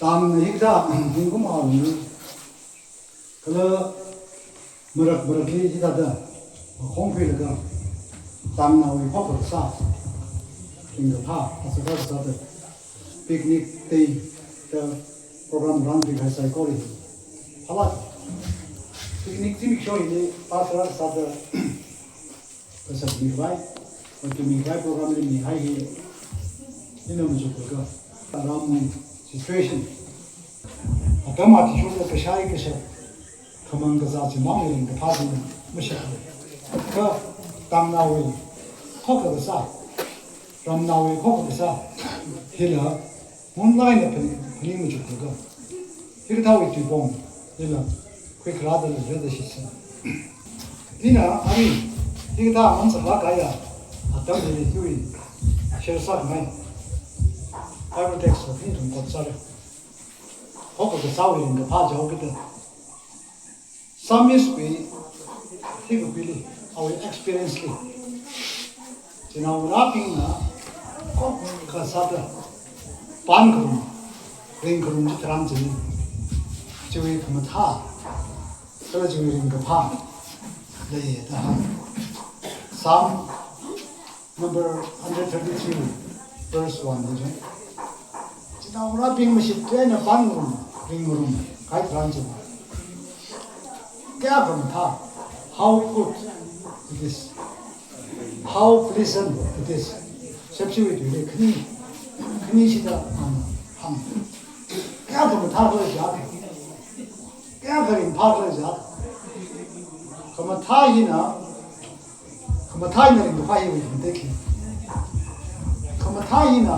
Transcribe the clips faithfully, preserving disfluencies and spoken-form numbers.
Tamna hikathā, zingkum haoni, kala marak marakli hithāda, khongphilaga, tamnaowui phokasā, ringkaphā, asaka kasāda, picnic day da program run bing hai saikora. Phalat. Picnic zimiksho hili, pastor kasāda, kasā mikhavai, matu mikhavai program li mihai hi, ina machuklaga, aramwui situation. Atam athishurda kashai kashat, khamang kazā chimang ringkaphā chi mashak. Kha tamnaowui, khokkha kasā, ramnaowui khokkha kasā, hila, ngunlaina phaning, phaning machuklaga. Hikathāwui tuipong, hila, khuikharāda leirada shitsang. Ina, ari, hikathā aman saklāk kahaiya, atam hili hiwui, share sākhangai. Bible text la khani ithum quote sāra. Khokkha kasāwui ringkaphā jihaokida. Psalmist wui, hikathāli, awui experience li. Chinaongarābingna, khokkha kasāda, pānkharum, ringkharum chitharan chili, chiwui khamathā, kala chiwui ringkaphā, leiya da hāng. Psalm number hundred thirty-three, verse one li jang. Chinaongarābing mashit eina pānrum, ringrum, kahai tharan chili. Kayākha khamathā, how good it is. How pleasant it is. Shepshiwui tuili khani, khani shida, um, hāng. Kayākha khamathā khala jiakha. Kayākha ringphā khala jiakha. Khamathā hina, khamathā hina ringkaphā hiwui matekli. Khamathā hina,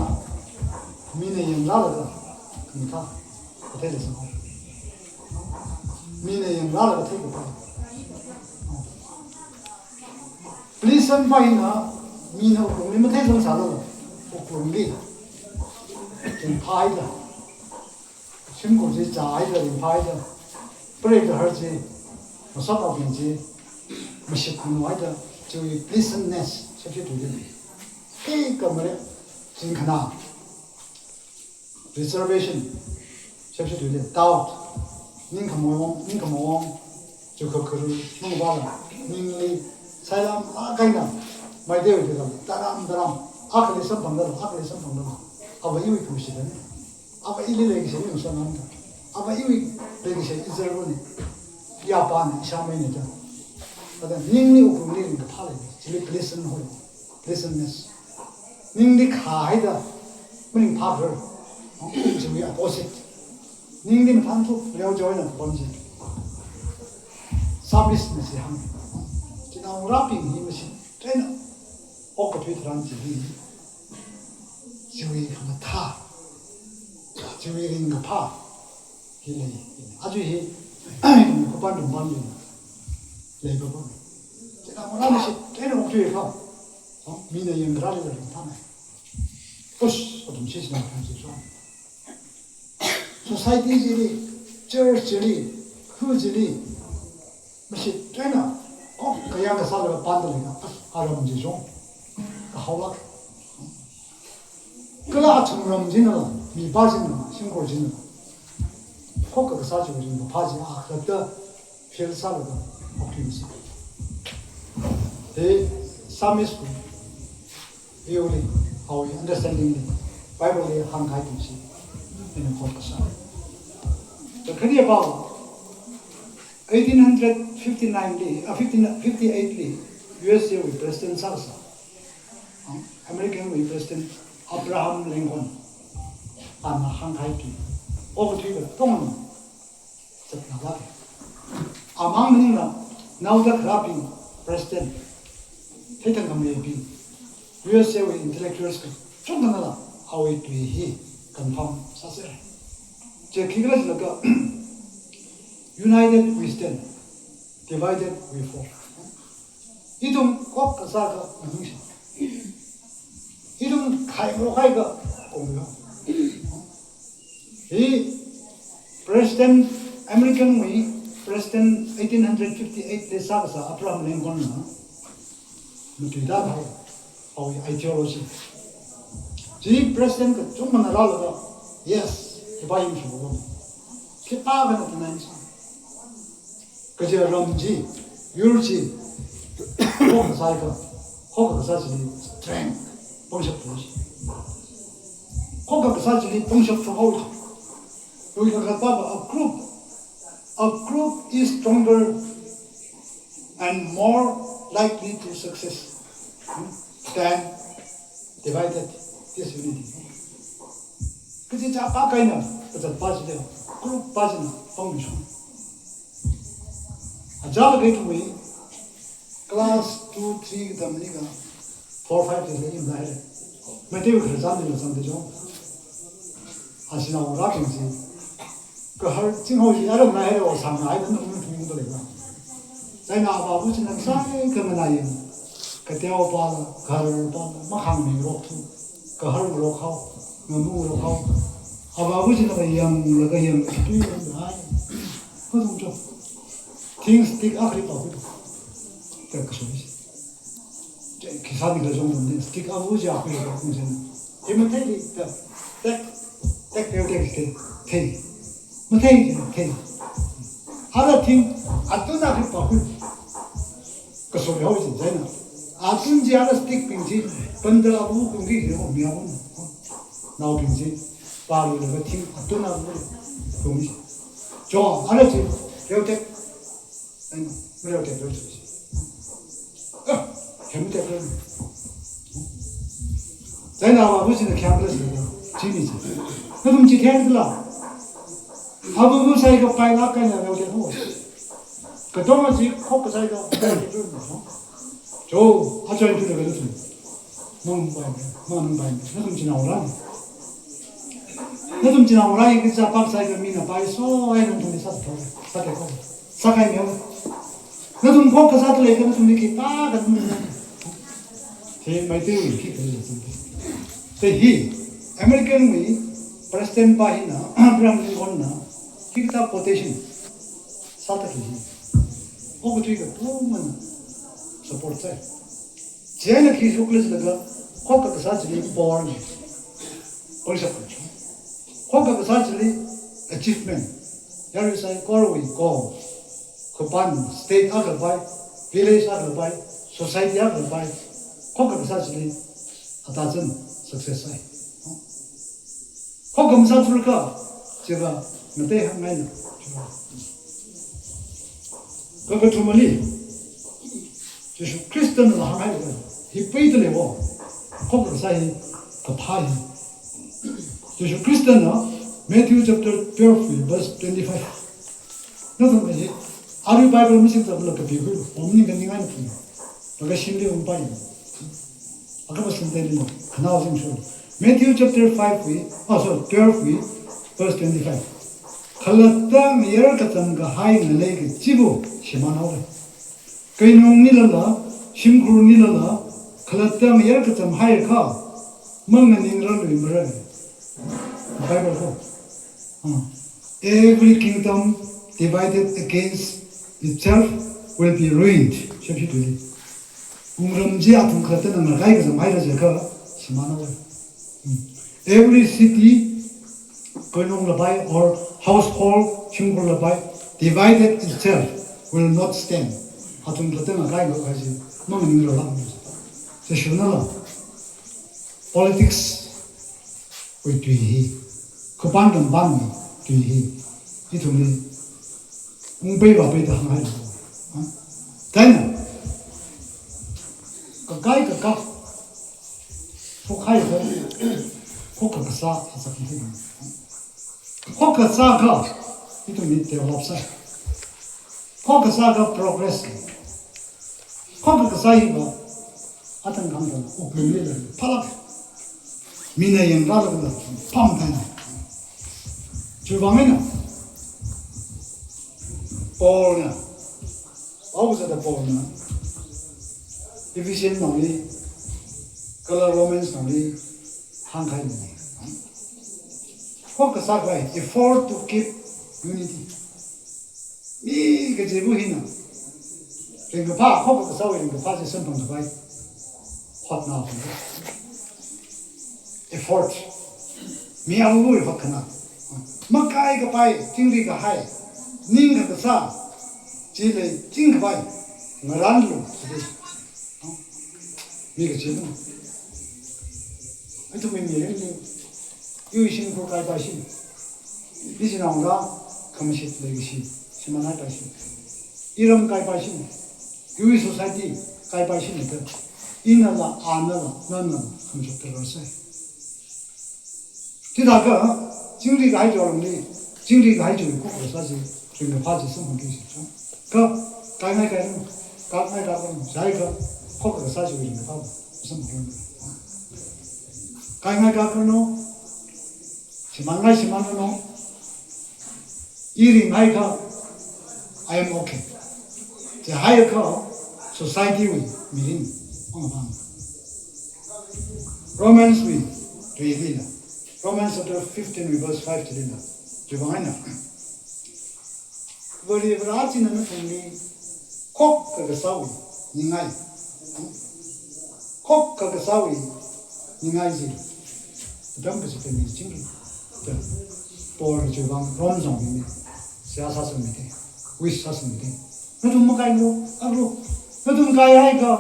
mina yanglālaga, khamathā, kathei lei sākho. Mina yanglālaga theikaphā. Pleasant pa hina, mina wuklungli matheizang sālala, wuklungli ringphāhaida, shimkhur chi chāhaida, ringphāhaida, preigaharchi, masotnaobing chi, mashit manuhaida, chiwui pleasantness, shepshi tuili. Kayākha mare, chingkhana, reservation, shepshi tuili, doubt, ningkhamaong, ningkhamaong, chukhakharu, mangvāla, ningli, sailam, a kaina, maideu dila, taram, taram, akhali samphangdala, akhali samphangdala, ava iwui khamashitna. Ava ili leikashi iwui ngasotnaona. Ava iwui leikashi izarvana. Iyapāna, ishāmeina da. Thāda ningli wuklungli ringkaphā lei, chili pleasant hoi, pleasantness. Ningli khāhaida, maringphākharar, chiwui opposite. Ningli mathānthuk, leochaoina pamji. Psalmist na chi hāng. Chinaongarābing hi mashit eina okkathui tharan chili, chiwui khamathā, chiwui ringkaphā hi lei. Aja hi, khapān rumpān hi lei papa. Chinaongarā mashit eina okthuiakha, mina yangngarālila ringphāna. Push, athum shichinā khangacheishon. Society chili, church chili, khu chili, mashit eina, oh, kayākha kasāla pānda leina, aram chi jong, kahaolāk. Kala athumram china, mipā china, shimkhur china, khokkha kasā chiwui ringkaphā chi, akhalatta, feel sālaga, okthuimisi. Hi, Psalmist wui, view li, awui understanding li, Bible li hāngkahai thingsi, ina quote kasā. The khani apam, eighteen hundred fifty-nine li, ah, fifteen fifty-eight li, U S A wui President sākasā, um, American wui President Abraham Lincoln, ana hāngkahai thing, okathui katonga, zatnala. Amang maningla, naoda kharābing, President, theithang khameibing, U S A wui intellectuals kachungkhanala, awui tui hi confirm sāsera. Chi khikhala jilaga, United we stand, divided we fall. Ithum khokkha sākha maningshi. Ithum khai ngarok haikha kongyo. Hi President, American wui President eighteen hundred fifty-eight li sākasā Abraham Lincoln na matuida kahai, awui ideology. Chi President kachungkhana rālaga, yes, he Pai shuwa. Khipākhana tanai sa. Kaja ram chi, yur chi, khokha kasā kha, khokha kasā chili strength, pangshap thui chi. Khokha kasā chili pangshap thui haowa. Yuikha kapa a group, a group is stronger and more likely to success, hmm, than divided disunity. Kachichā pā kaina, kazat pā chili, group pā china pangmi shong. Ajala kai thumwui, class two, three katamli kha, four, five li lei imlai re. Meitei khararchan li la zangda jo. Ashinao rābing chi, kahar ching hao chi aram nai re, o sang nai dan ung thung da lei na. Chieina avāva china sai khanganā yin. Kateo pala, kahar pala, makhāngmi rok thu, kahar rok hao, ngamu rok hao. Avāva china kayang la kayang tui ngai. Kha thung cho. Thing stick akhali pākhui. Tek kasui. Khisāli khala jong ni stick alu ja khui kha kung jen. Hi matheili tek, tek, tek, tek, tek, tek, thei. Mathei, thei. Ara thing, atun akhali pākhui. Kasui hao chi chieina. Atun chi ara stick bing chi, panda alu kung ki hiro mi alu. Naobing chi, pālu laga thing, atun alu kung ki. Jo, ara chi, reo tek. Ai, mareo tek reo tek. Ah, hem tek reo. Chieina avāva china khyang khala si, chini chi. Nathum chi theng khala. Avāva sai kapai la kaina reo tek ho. Katonga chi khokha sai kapai reo ho. Jo, ajoin tu le reo tek. Mang pai, mang pai. Nathum chinaora. Nathum chinaora, i kachā pāk sai kha mina pai so, ai nathum ni sāthu, sāthu ko. Sākai meo. Nathum khokha sāthu lei kha nathum ni khipākha nathum ni. Te Meitei wui khikha lei sāthu. Te hi, American wui President pa hina, Abraham Lincoln na, hikathā quotation sāthu hi. Okathui katonga support sai. Chieina khi shok khala jilaga, khokha kasā chili power ni. Pangshap kachung. Khokha kasā chili achievement. Yarui saikorwui ko. Khupan state akha pai, village akha pai, society akha pai. Khokha kasā chili atazan success sai. Khokha masāthura kha, chiva ngatei hāngngaina. Kakathumali, Jishu Khristana hānghai kha, hi peida lei wo, khokha kasā hi, kaphā hi. Jishu Khristana, Matthew chapter twelve, verse twenty-five. Nathum hi, arui Bible machine ta la kapi khui, om ni kani ngai na phi. Laga shimli ungpai. Akha ba sentence lo, khanao zing shon. Matthew chapter five wui, oh, sorry, twelve wui, verse twenty-five. Khalatta mayar kacham kahai ngalei kachiva shimān haowa. Keinung nilala, shimkhur nilala, khalatta mayar kacham haiakha, manganingra luimara. Bible ko. Ah. Every kingdom divided against itself will be ruined. Shepshi tuli. Wungram chi athum khalattana ngakai kazam haira jiakha, shimān haowa. Hmm. Every city, keinung lapai, or household, shimkhur lapai, divided itself will not stand. Athum khalattana ngakai ngakai chi, manganingra lam. Jishuna la. Politics wui tui hi, khupan kampangwui tui hi, ithumli ungpai vāpai da hānghai. Ha? Chieina, kakai kakā, phukhai kha, khokha kasā, kasā kha. Khokha kasā kha, ithumli develop sai. Khokha kasā kha progress. Khokha kasā hiva, atang kang kang, uklungli lei, phalak. Mina yangkalaga, pamthai. Chiwuivang eina, Paulna, Paul zada Paulna, Ephesian naoli, kala Romans naoli, hāngkahai ni. Khokha kasā kha, effort to keep unity. Mi kachiva hina. Ringkaphā, khokha kasāwui ringkaphā chi samphang kapai. Hotnao. Effort. Mi awui hotkhanā. Kaikapai, chingri kahai, ning kakasā, chili chingkapai, ngaranlu, chili. Mi kachina. Ithumwui mirinli, iwui shimkhur kaipaishina. Ichinao ngarā, khamashit leikashi, shimānhaipaishina. Iram kaipaishina. Iwui society kaipaishina da. Inala, anala, nanala, khamashit tarāsai. Chithākha, chingri kahai chorongli, chingri kahai chorong khokha kasā chi, ringkaphā chi samphangki kaji. Kha, kaingai kairanu, kakngai kakranu, jiakha, khokha kasā chi ringkaphā, samphangki. Kaingai kakranu, shimānngai shimānranu, I ringhaiakha, I am okay. Chihaiakha, society wui mirin, ongapam. Romans wui, tuilila. Romans chapter fifteen wui verse five chilila. Chiwuivang eina. Varivara china nathumli, khokha kasāwui, ningai. Khokha kasāwui, ningai chi. Atam kachida mi chingri. Paul chiwuivang Rome zangmi, seihā sāsangmi te, wish sāsangmi te. Nathum makailu, alu. Nathum kaihaiakha,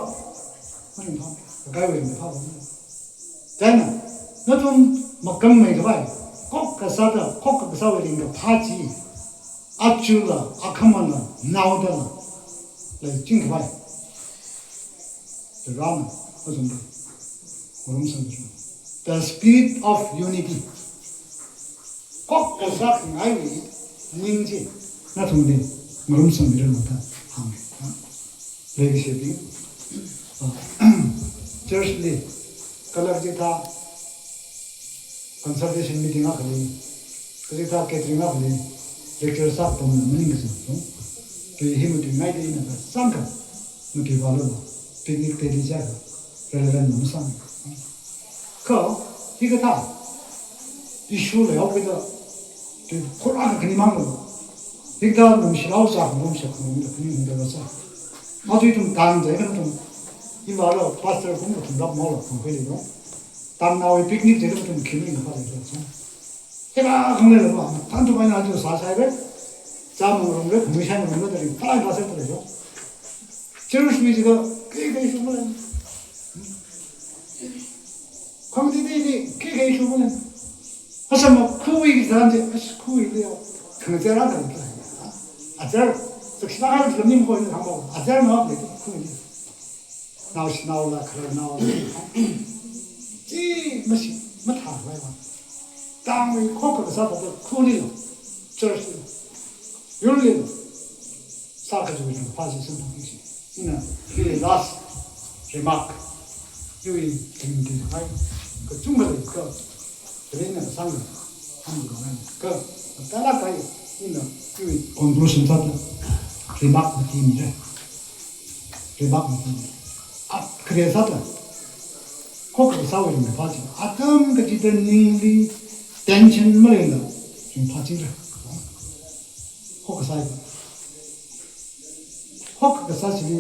maringphā, kaiwui ringphā. Chieina, nathum makangmeikhavai, khokha kasāda, khokha kasāwui ringkaphā chi, achula, akhamala, naodala, leichingkhavai. Varena, azumda, ngarumsangmilu. The spirit of unity. Khokha kasā khangaiwui ning chi, nathumli, ngarumsangmilu da hānga. Leikashibing, ah, church li, kala chithā consultation meeting akhali, chithā gathering akhali, lecture sākapam maningkachāng. Tui hi matuingaida ina kachangkhat, matuivālu, picnic teli jiakha, relevant masāmana. Kha, hikathā, issue leihaokida, tui khorā khani manglu. Hikathā lungshilao sā, lungshilao khani mangda, khani hungda kasā. Matuithum tang jiakha nathum, iwui vālo, pastor kum nathum rap maolo, thangkhuili lo. Tangnaowui picnic jiakha nathum khimi na pa jiakha. Hikathā khangaleilaga, tangthupaina aja sāsai re. Chāma ngarumre, khamui shaima ngarumre, da ringphā kasā tale lo. Church wui jiakha, kei kei shu malei. Khangdi di di, kei kei shu malei. Asama khuiwui zan je, as khuiwui le, khangazar a khalei. Azar, sakshila khalei lam ning koi hangbo. Azar na le khuiwui. Naoshinaola, khararnaola. Chi, mashi, mathāwui vang. Tangwui khokha kasā thāda khuli lo, church li, yurli lo, sākachiwui ringkaphā chi samphangki kaji. Ina, iwui last remark, iwui tingting hai, kachungkha leikha, khalei ina kasāng, hāngkhangai, kha, mathālāk kahai, ina, iwui conclusion thāda, remark mati mira. Remark mati mira. At khare sāda, khokha kasāwui ringkaphā chi, atam kachida ningli tension maleila, ringphāchingra. Khokha kasā hi. Khokha kasā chili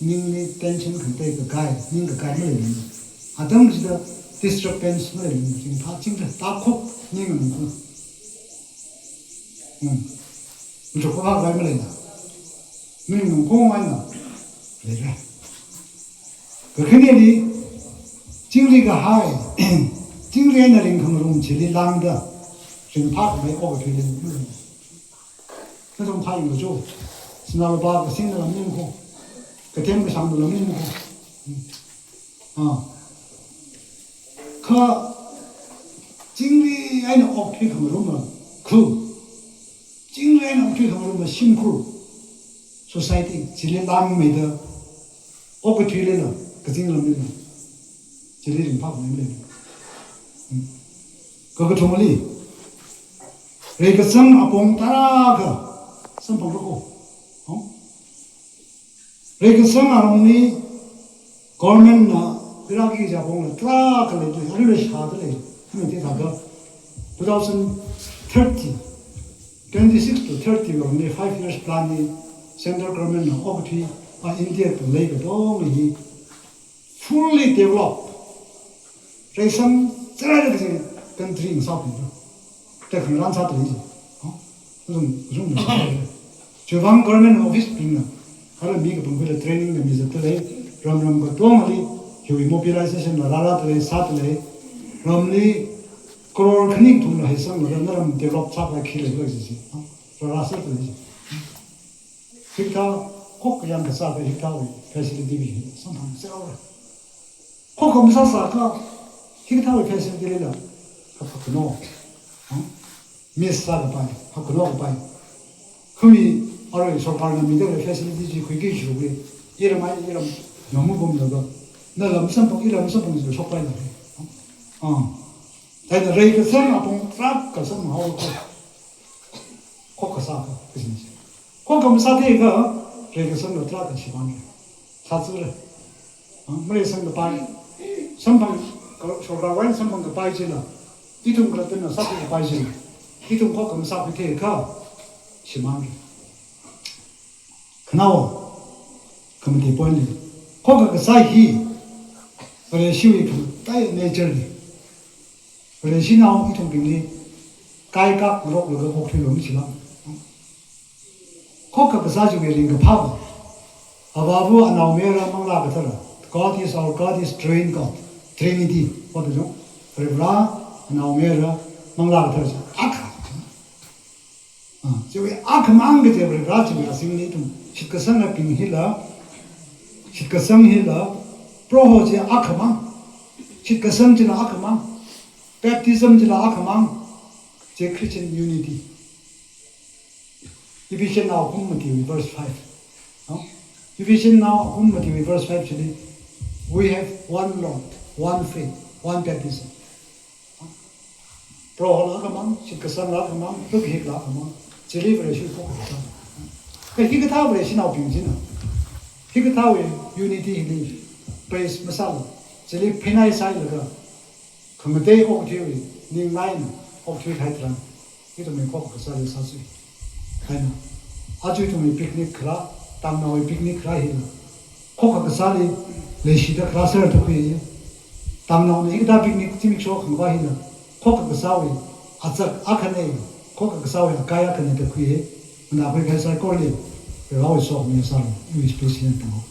ningli tension khangatei kakai, ning kakai maleimana. Atam kachida disturbance maleimana, ringphāchingra, takhok ning nganung. Hmm. Machuk kakai maleila. Ning nganung eina leira. Kakhaneli, chingri kahai, chingri eina ringkhangarum chili lāngda, ringphākhamei okathuili. Nathum phāyanglu jo. Sinā lupā kasingna lam ningkho. Kathem kashangna lam ningkho. Ah. Kha chingri eina okthui khangarumma khu. Chingri eina okthui khangarumma shimkhur. Society, chili lāngmeida. Okathuilila, kazingramlila. Chili ringphākhamei leila. Hmm. Kakathumali, reikasang apong tarākha, samphangra ko. Hong? Reikasang arongli, government na, piraki japongla, tarākha leidalei, aruila shādalei, himati thāda, two thousand thirty, twenty-six to thirty arongli, five years plan li, central government na, okathui, a India to lei katong hi, fully developed, reisang, tsarai kaji country ngasāpamra. Tekhan ran sāda lei. Zung, zung na. Chiwuivang government office bingna, kala mi kapangkhuila training na mizatdalei, ram ram katongali, hiwui mobilization la rāra dalei, sāda lei, ramli crore khani kathumla heisanglaga, naram develop sākhavai khi leilala jisi, rāra sāda lei jisi. Hikathā, khokkha yangkasā ka hikathāwui facility bing hi samphang sāra. Khokkha masāsākha, hikathāwui facility leilala, hapkhano, ha? Miss sākapai, hapkhano kapai. Kha mi, arui sorkarna mida facility chi khuiki shurui, iramwui iram, ngamu pamlaga, nalam samphang, iram samphang chi shokpaila. Ah. Chieina reikasang apong tarākha samphanghaowa. Khokkha sākha, business. Khokkha masātheiakha, reikasangla tarākha shimānra. Sāzura. Ah, mareisangkapai. Samphang, ka-, sorkarwui eina samphangkapai chila, ithum khalattana sākhuikapai chila, ithum khokkha masākhuitheiakha, shimānra. Khanaowa, khamatei point li. Khokkha kasā hi, Vareshiwui khamataiya nature li. Vareshinao ithumbingli kaikak ngaroklaga okthuilu machila. Khokkha kasā chiwui ringkaphā va, Avāva, Anaomayara, Manglā Kathara. God is our God is Triune God, Trinity. What is it? Varivara, Anaomayara, Manglā Kathara chi akha. Ah, chiwui akhamang kaje Varivara chiwui azingli ithum shitkasangbing hila, shitkasang hila, Proho chi akhamang, shitkasang chila akhamang, baptism chila akhamang, chi Christian unity. Ephesians nao kum mati verse five. No? Ephesians nao kum mati verse five chili, we have one Lord, one faith, one baptism. Prohola akhamang, shitkasangla akhamang, tukhikla akhamang, chili Vareshi khokha kasā. Kha hikathā Vareshinaobing china, hikathāwui unity hili praise masāla, chili phenai sailaga, khamatei okathuiwui, ninglāk eina okthuikahai tharan, ithumwui khokkha kasāli sāsui. Chieina, aja ithumwui picnic kharā, Tangnaowui picnic kharā hila, khokkha kasāli leishida kharā sāra da khuiya. Tangnaona hikathā picnic zimiksho khangavā hila, khokkha kasāwui azak akhana, khokkha kasāwui akai akhana da khuiya. Nganākhui kahai saikorali, Varewui sokhami sālu, iwui speech hi tanghaowa.